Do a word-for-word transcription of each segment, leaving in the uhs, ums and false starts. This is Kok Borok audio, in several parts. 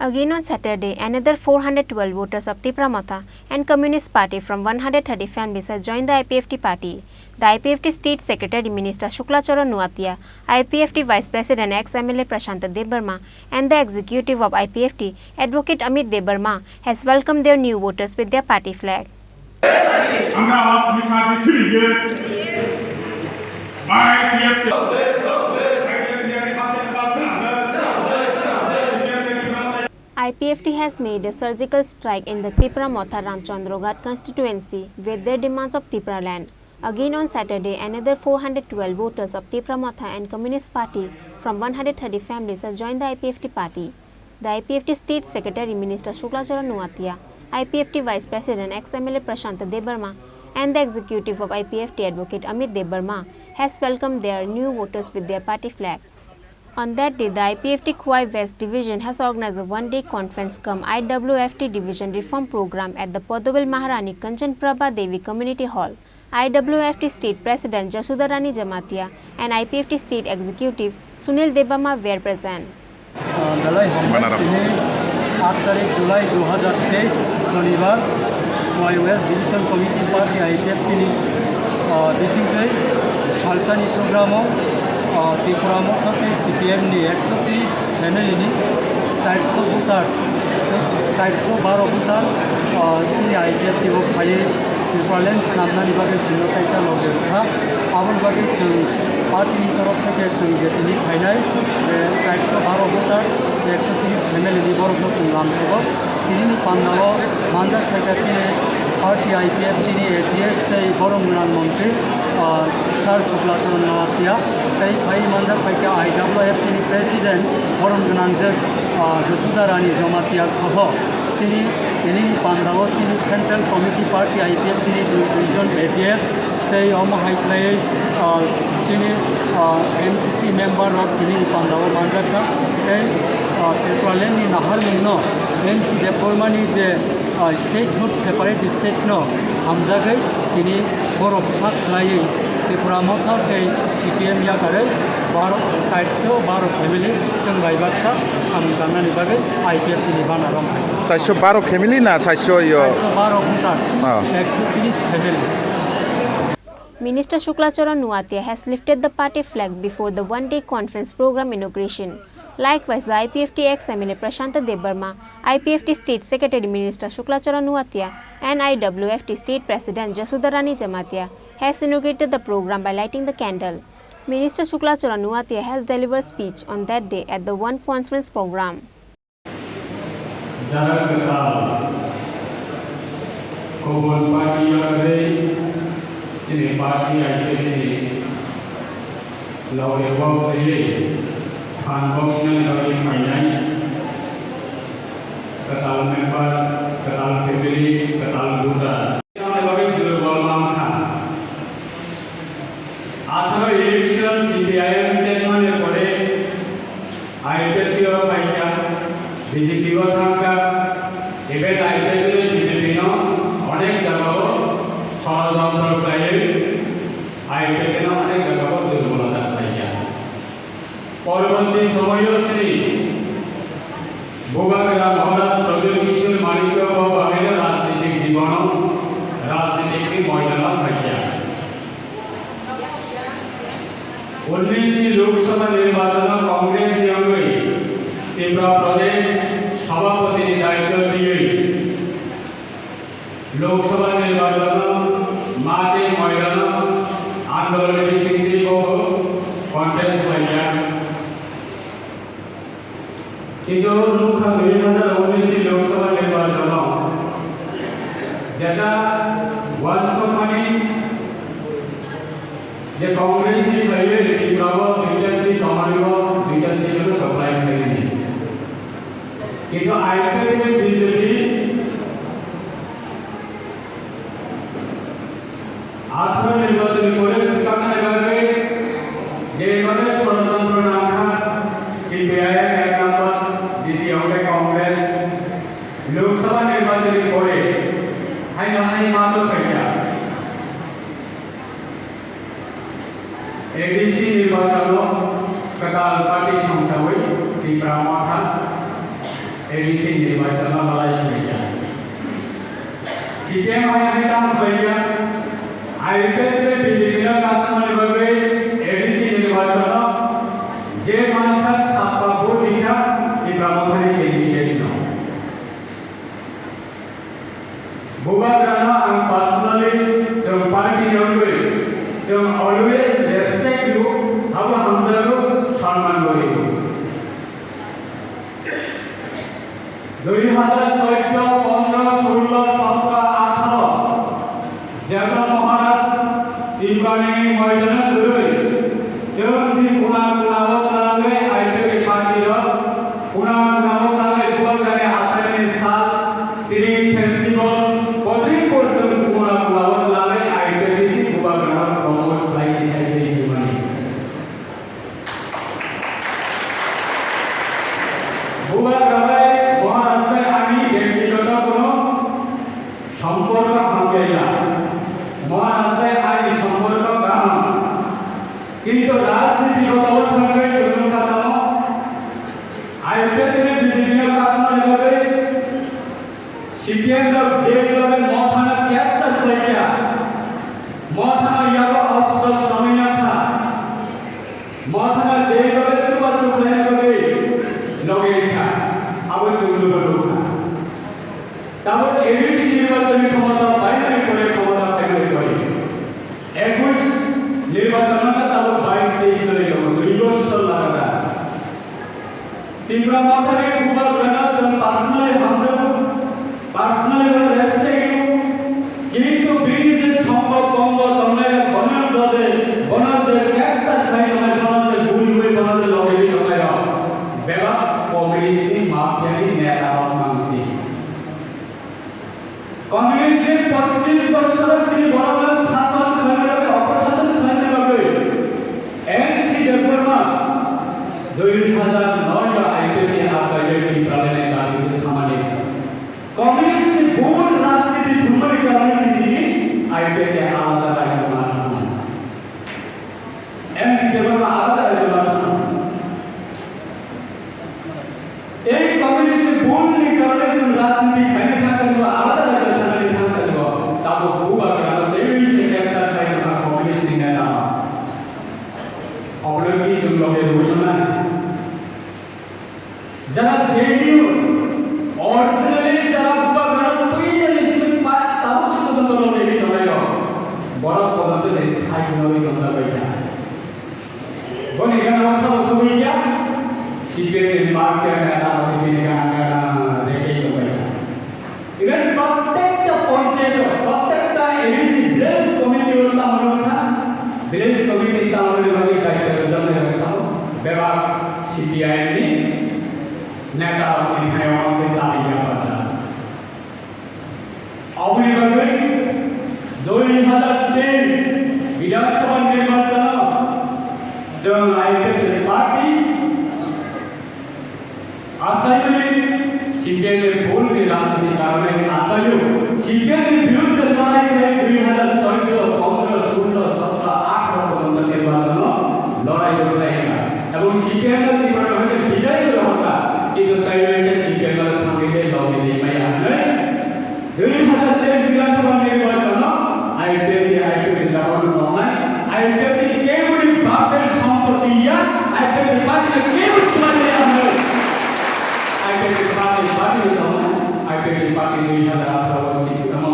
Again on Saturday, another four hundred twelve voters of Tipra Motha and Communist Party from one hundred thirty families has joined the I P F T party. The I P F T State Secretary Minister Shukla Charan Noatia, I P F T Vice President ex M L A Prashanta Debbarma, and the executive of I P F T, Advocate Amit Debbarma, has welcomed their new voters with their party flag. আমরা আওয়াজ মিছা দিচ্ছি যে IPFT. I P F T has made a surgical strike in the Tipra Motha Ramchandraghat constituency with their demands of Tipraland. Again on Saturday, another four hundred twelve voters of Tipra Motha and Communist Party from one hundred thirty families has joined the I P F T party. The I P F T State Secretary Minister Shukla Charan Noatia, I P F T Vice President ex M L A Prashanta Debbarma, and the executive of I P F T Advocate Amit Debbarma has welcomed their new voters with their party flag. On that day, the I P F T Khowai West Division has organized a one-day conference cum I W F T Division Reform Program at the Podobil Maharani Kanchan Prabha Devi Community Hall. I W F T State President Jasuda Rani Jamatia and I P F T State Executive Sunil Debbarma were present. Belai hambai. Tini aat tarik July dui hajar teis, Sonibar, Khowai West Division Committee Party I P F T ni, ah, bisingtwi salsani program o, ah, Tipra Motha tei C P M ni ekso tris family ni charso voters, charso baro voter, ah, chini I P F T o phaiwi Tipraland swnamnani bagwi chwngno kaisa loge rwkha. Aboni bagwi chwng party ni torof theke chwng je tini phainai, je charso baro voters, ekso tris family ni borokno chwng lamsogo. Tinini pandao manjak phaikha chini party I P F T ni A G S tei borom gwnang montri, ah, Sir Shukla Charan Noatia, tei phai manjak phaikha I W F T ni president borom gwnang je, ah, Jasuda Rani Jamatia soho chini, tinini pandao chini Central Committee Party I P F T ni dui, dui jon A G S tei omo hai khlaiwi, ah, chini, ah, M C C member rok tinini pandao manjak kha. Tei, ah, Tipraland ni naharmung no N C Debbarma ni je, ah, statehood, separate state no hamjagwi tini borok kha swlaiwi Tipra Motha tei C P M yakarwi baro, charso baro family chwng bai baksa samung tangnani bagwi I P F T ni bana rok hai. Charso baro family na charso yo? Charso baro voters, ah, ekso tris family. Minister Shukla Charan Noatia has lifted the party flag before the one-day conference program inauguration. Likewise, the I P F T ex M L A Prashanta Debbarma, I P F T State Secretary Minister Shukla Charan Noatia, and I W F T State President Jasuda Rani Jamatia has inaugurated the program by lighting the candle. Minister Shukla Charan Noatia has delivered speech on that day at the one conference program. Jara kwtal kubun party yakarwi chini party I P F T ni loge wak twiwi phan boksinani bagwi phainai kwtal member, kwtal family, kwtal voter. Ani bagwi durbol mankha. Atharo election C P I M chairman ni pore I P F T o phaikha, B J P o thangkha, even I P F T ni B J P no onek jagao sorojontro khlaiwi I P F T no onek jagao durbolota khlaikha. Porborti somoyo Sri Bubagra Maharaj Pradyot Kishore Manikya bo bahaino rajnitik jibono, rajnitik ni moidano phaikha. Unnish Lok Sabha nirbachon o Congress ni wngwi Tripura Pradesh Sabhapati ni daityo twiwi Lok Sabha nirbachon o mate moidano andolon ni bisingtwi bo contest khlaikha. Kintu nukha dui hajar unnish ni Lok Sabha nirbachon o jeta wansukmani je Congress ni phaiwi Tripura o duita seat, tomani o duita seat no supply khlaimani. Kintu I P F T B J P Atharo nirbachon ni pore swkangni bagwi jebhabe sorojontro nangkha, C P I M ek number, ditiyo hwnkhe Congress, Lok Sabha nirbachon ni pore haino hai mato phaikha. A D C nirbachon o kwtal party songchawi Tipra Motha, A D C nirbachon no malai khlaiya. C P M hai hai tamo khlaiya. I P F ni B J P no kasmani bagwi A D C nirbachon no je mansa sappa vote rikha, Tipra Mothani candidate no. Bubagrano ang personally, chwng party ni wngwi, chwng always respect rw, abo hamjago, sonman bo rw. Dui hazar choddo, pondro, sullo, sotro, atharo, jebra Maharaj Tiprani moidano kwrwi, chwng si kuna kuna o twlangwi I P F ni party rok, kuna kuna o twlangwi Bubagrani achaini sal, Tring festival, Kodringpur chwng kuna kuna o twlangwi I P F ni si Bubagrano promote khlai ni sai twi hwnmani. Bubagra bai Maharaj bai ani byaktigoto kono somporko hamjaya. Maharaj bai ani somporko kaham. Kintu rajniti goto thangwi chwng kha tamo. I P F ni B J P no kasmani bagwi C P M rok je hisabe Mothano capture khlaiya, Mothano yago aswk samwi nakha, Mothano je hisabe chubachu khlaina bagwi logi rikha, abo chwng nugo nukha. Tabuk A D C nirbachonni khomota paimani pore, khomota paimani pore, ekush nirbachon no tabuk bais teis choli tongo, dui bosor lagatar. Tipra Mothani Bubagrano chwng personally hamjago, personally bono respect rwo, kintu bini je songo kongo tongnai rok, bono je, bono je capture khlai tongnai, bono je bui bui, bono je logedi tongnai rok, bebak communist ni mafia ni neta rok mangsi. Communist ni pochish bosor chini borokno sason khlaina bagwi, oproshason khlaina bagwi N C Debbarma dui hazar noi o I P F ni achaio Tipraland ni dabi khe samani. Communist ni bul rajniti thumani karone chini I P F ni alada rajyo ma samani. N C Debbarma alada rajyo ma samani. Ei communist ni bul ni karone chwng rajniti khaina thang thang alada rajyo sanani thang thang tabuk Bubagrano teiwi se capture khlai tongkha communist ni neta. Oboleki chwng loge rwsonai. Jara J D U originally jara Bubagrano twi jani simi pa tabuk se tongtong loge ri tongnai rok. Borok podoto se sai nori tongjabai kha. Boni gana sabo sugui ya, C P M ni party gana sabo C P M ni gana gana reke tongbai. Even prottekta panchayat, prottekta A D C village committee o tamo wngkha, village committee tamo wngkha, daityo rwjaknai rok sabo, bebak C P I M ni neta rok ni thayung se chali ya pata. Aboni bagwi dui hazar teis Bidhan Sabha nirbachano chwng I P F ni party achaiwi C P M ni bhul ni rajniti karone achaio C P M ni birudde lorai khlai dui hazar choddo, pondro, sullo, sotro, atharo porjonto nirbachano lorai khlai kha. Ebong C P M no Tripura ni hoite bidai khlai hokha, kintu taiwi se C P M no thangwi tei logi tei maya hwnwi Dui hazar teis Bidhan Sabha nirbachano I P F ni, I P F ni jagao no tongnai, I P F ni keboni bapni sompoti ya, I P F ni party no kebo swmai ya hwnwi. I P F ni party, party no tongnai, I P F ni party dui hazar atharo si tamo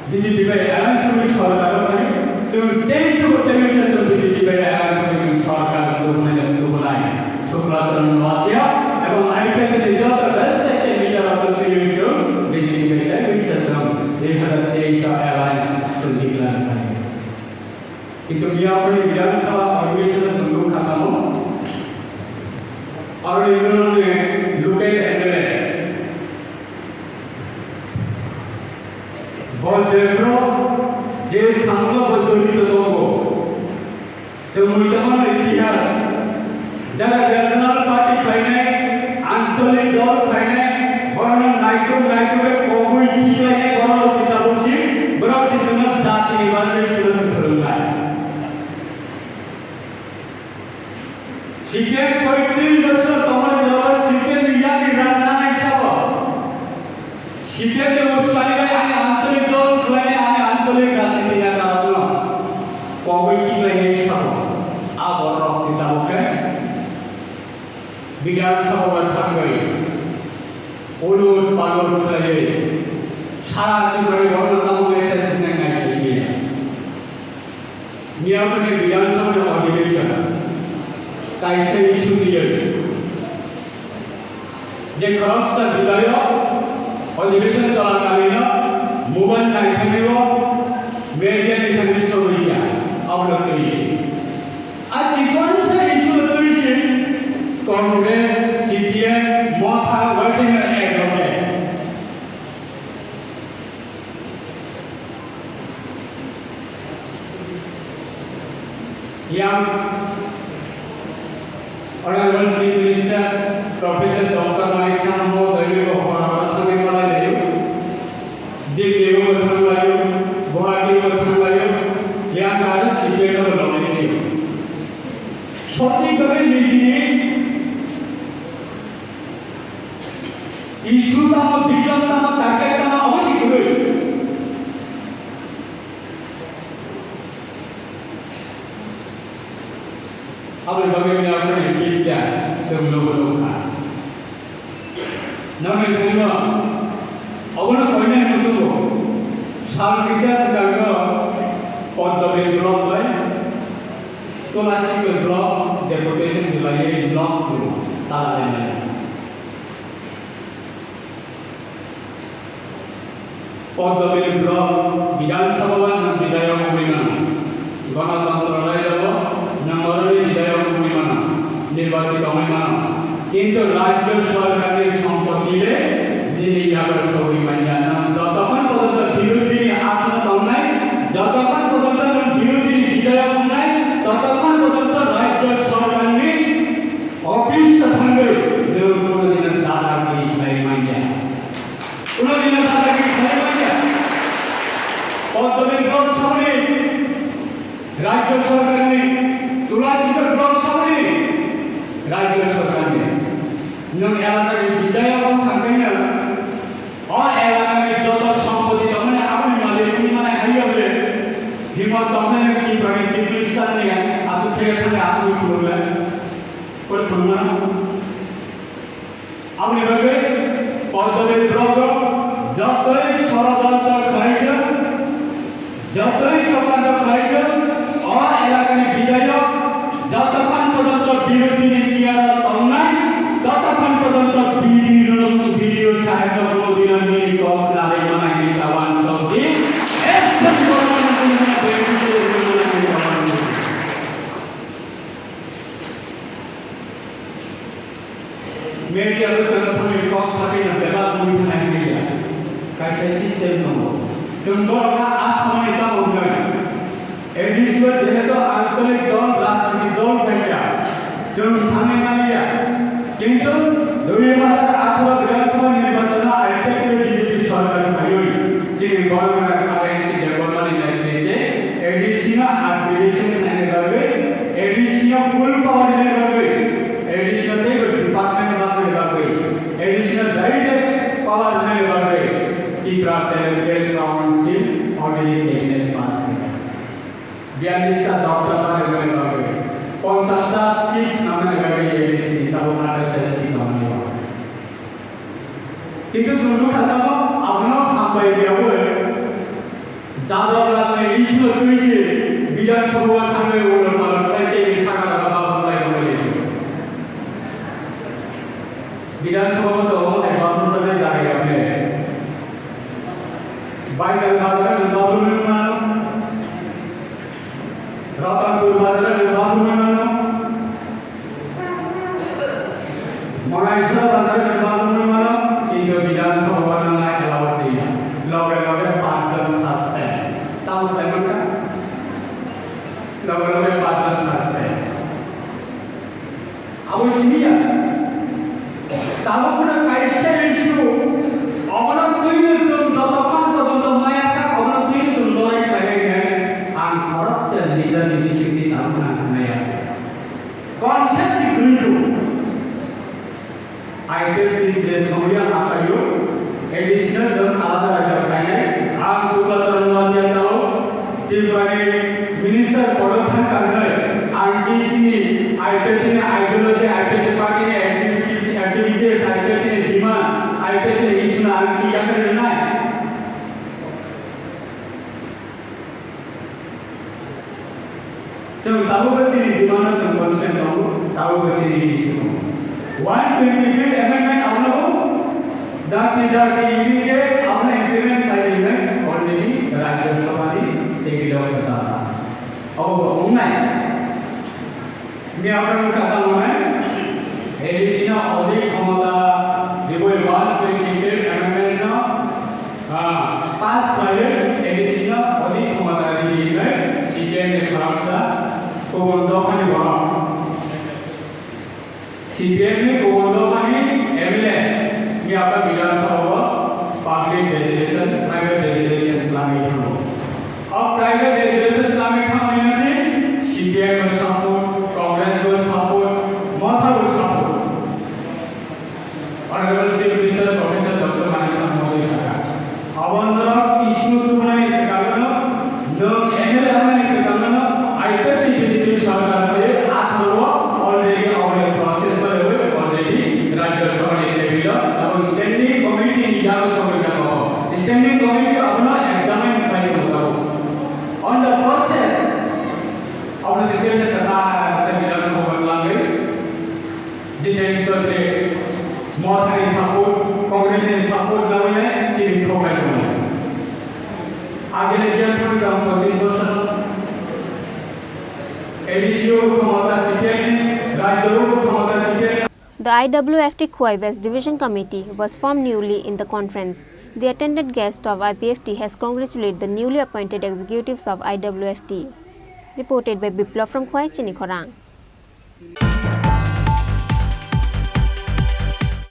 B J P bai alliance wngwi sorkar o thangwi, chwng teis bo teis chwng B J P bai alliance wngwi chwng sorkar tubunai, tubunai. Subrata Noatia, ebong I P F ni joto respected leader rok twiwi chwng B J P bai tei wi se chwng dui hazar teis o alliance chwng declare khlai. Kintu miya phani Bidhan Sabha Adhikeshon o chwng nukha tamo, aroni local M L A Bol Debro, Ulut palut khlaiwi sara Tripura ni borokno tamo message sinai nai simi ya. Miyakni Bidhan Sabha ni adhibeshon kaisa issue twiwi je khoroksa bidayok adhibeshon cholakalino mobile naithangwi o media ni thangwi sogwi ya, abono twi se. A chikon sa issue twi se Congress, C P M, Motha, Waisena advocate. Yang Honorable Chief Minister Professor Doctor Manik Saha Mahodayago hor hor thangwi malai laio, Delhi o thang laio, Guwahati o thang laio, yang aro C P M o lobby laio. Sotni bagwi nijini issue tamo, vision tamo, target tamo, obo si kwrwi. Aboni bagwi mia phani picture chwng nugwi nukha. Nokni thangno obono koinai muchungo sal kisa swkangno Padmabil block bai Tulasikal block deputation belaiwi block tala lainai. Padmabil block Bidhan Sabha o nwng bidayok wngwi mano. Ganatantro raijo o nwng oroni bidayok wngwi mano, nirbachit wngwi mano. Kintu rajyo sorkarni sompoti le nini yago sogwi manya. Nwng jotokhon porjonto birodhini asono tongnai, jotokhon porjonto nwng birodhini bidayok wngnai, totokhon porjonto rajyo sorkarni office o thangwi nwng kono dino dadagiri khlai manya. Kono dino dadagiri khlai manya. Padmabil block saboni, rajyo sorkarni, Tulasikal block saboni, rajyo sorkarni. Nwng elakani bidayok wng thangkhaino, o elakani joto sompoti tongmani aboni malik wngwi manai hai yokle, himot tongkhaino Tiprani Chief Minister ni achuk theke thangwi achugwi phunukle. Koi phunukmano? Aboni bagwi Padmabil block o jotoi sorojontro khlaijak, jotoi chokranto khlaijak, o elakani bidayok jotokhon porjonto birodhini chair o tongnai, totokhon porjonto B D O, B D O saheb no kono dino nini kok narwi manai hinwi ta uansuk di. Ekjon borok no nini bwrwi twi rwui manai hinwi ta uansuk di. Media bwskango thangwi kok saphina bebak wngwi thanai hwnwi ya. Kaisa system tongo. Chwng borokno a samani tamo wngnai. A D C o jehetu ancholik dol, rajniti dol phaikha, chwng thangwi manya. Kintu dui hazar atharo Bidhan Sabha nirbachon o I P F T B J P sorkar phaiwi chini Boromani Khalensi Debbarmani netrite A D C no upgradation khlaina bagwi, A D C no full power rwna bagwi, A D C no teibo department bagwi bagwi, A D C no direct power rwna bagwi Tipra Territorial Council already cabinet pass khaijak. Biyallis ta doptor rwna bagwi, ponchash ta seats rwna bagwi A D C tabuk athais ta seat rwna bagwi. Kintu chwng nukha tamo abono hambai rwyaui jadok laknai issue twi se Bidhan Sabha o thangwi ulo palo khlai tei sakha rwna bagwi lai rwna bagwi. Bidhan Sabha o tongo hai bathroom tongnai jaga ya bwle. Baikal bazar ni bathroom ni mano. Ratanpur bazar ni bathroom ni mano. Manaisora bazar ni bathroom ni mano. Kintu Bidhan Sabha o nang lai allow diya. Loge loge panch jon suspend. Tamo khlai mankha? Loge loge panch jon suspend. Abo simi ya. Tabuk no kaisa issue, obono twino chwng jotokhon porjonto maya sak, obono twino chwng lorai khlaiwi hwnwi ang khoroksa leader ni bisingtwi tabuk no ang khwnaya. Concept si kwrwi tongo. I P F T je somoya apayo, A D C no chwng alada rajyo khainai, ang Subhash Chandra Noatia tao, Tripura ni minister podo thang kangnai, ang D C ni I P F T ni ideology, I P F T party ni activity, activities, I P F T ni demand, I P F T Abo chini demand no chwng consent tongo, abo chini issue. One twenty-fifth amendment abono bo dakti dakti unit abono implement khainai already Rajya Sabha ni table o kwtal. Abo bo wngnai. Ni abono kata wngnai. A D C no odi khomota riboi one twenty-fifth amendment no Ah, pass khlaiwi A D C no odi khomota ridi hinwi C P M ni khoroksa kubun dophani borok. C P M ni kubun dophani M L A ni abo Bidhan Sabha o public registration, private registration khlaiwi thango. O private registration khlaiwi thangmani si C P M bo support, Congress bo support, Motha bo support. Honorable Chief Minister Professor Doctor Manik Saha Mahoday saka, abo norok issue tubunai swkangno, nwng M L A wngnai swkangno, I P F T B J P sarkar phaiwi atharo already aboni process choliwi already Rajya Sabha ni table o abo standing committee ni yago sogwi jago. Standing committee abono examine khlai tongo. On the process, abono secretary kata kata Bidhan Sabha langwi. Jiten Chaudhary, Mothani support, Congress ni support nawi nai chini thoklai tongo. Agini biyan thangwi tong pochis bosor A D C o khomota C P M ni, rajyo o khomota C P M ni. The I W F T Khowai West Division Committee was formed newly in the conference. The attended guest of I P F T has congratulated the newly appointed executives of I W F T. Reported by Biplab from Khowai Chinikhorang.